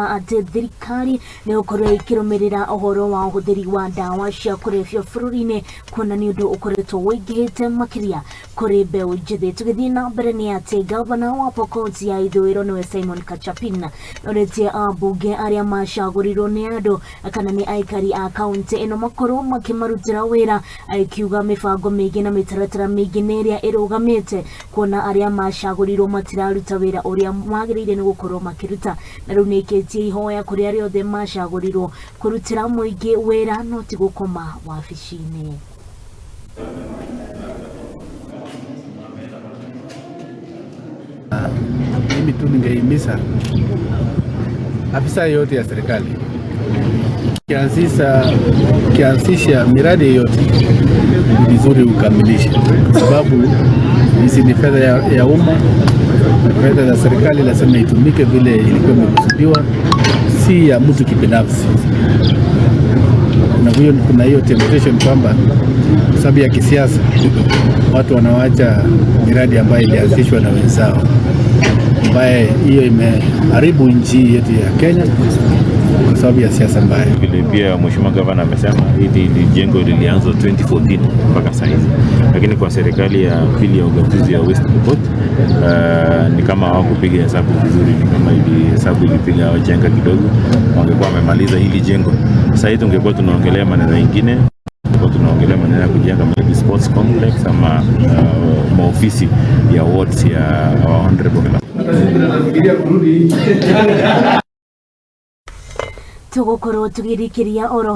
Atĩ thirikari nĩ gũkorwo ĩkĩrũmĩrĩra ũhoro wa ũhũthĩri wa ndawa cia kũrebia bũrũri-inĩ, kuona nĩ ũndũ ũkoretwo wĩingĩhĩte makĩria kũrĩ mbeũ njĩthĩ. Tũgĩthiĩ na mbere nĩ atĩ gavana wa Pokot ya ithũĩro nĩwe Simon Kachapin orĩtie ambunge arĩa macagũrirwo nĩ andũ kana nĩ aikari a kaunti ĩno makorwo makĩmarutĩra wĩra, agĩkiuga mĩbango mĩingĩ na mĩtaratara mĩingĩ nĩ ĩrĩa ĩrũgamĩte kuona arĩa macagũrirwo matiraruta wĩra ũrĩa magĩrĩire nĩ gũkorwo makĩruta. Na rĩu nĩaikĩtie ihoya kũrĩ arĩa othe macagũrirwo kũrutĩra mũingĩ wĩra no ti gũkoma wabici-inĩ. Mimi tu ningehimiza afisa yote ya serikali kianzisha miradi yoyote ni vizuri ukamilishe, kwa sababu hizi ni fedha ya umma na fedha za serikali lazima itumike vile ilikuwa imekusudiwa, si ya mtu kibinafsi. Na hiyo kuna hiyo temptation kwamba sababu ya kisiasa watu wanawacha miradi ambayo ilianzishwa na wenzao, ambaye hiyo imeharibu nchi yetu ya Kenya kwa sababu ya siasa mbaya. Vile pia Mheshimiwa Gavana amesema hili jengo lilianza 2014 mpaka sasa hivi, lakini kwa serikali ya pili ya ugatuzi ya West Pokot ni kama hawakupiga hesabu vizuri, ni kama ili hesabu ilipiga wajenga kidogo, wangekuwa wamemaliza hili jengo sasa hivi tungekuwa tunaongelea maneno mengine, tunaongelea maneno ya kujenga maybe sports complex ama maofisi ya wards ya our honorable. Tũgũkorwo tũgĩrikĩria oro.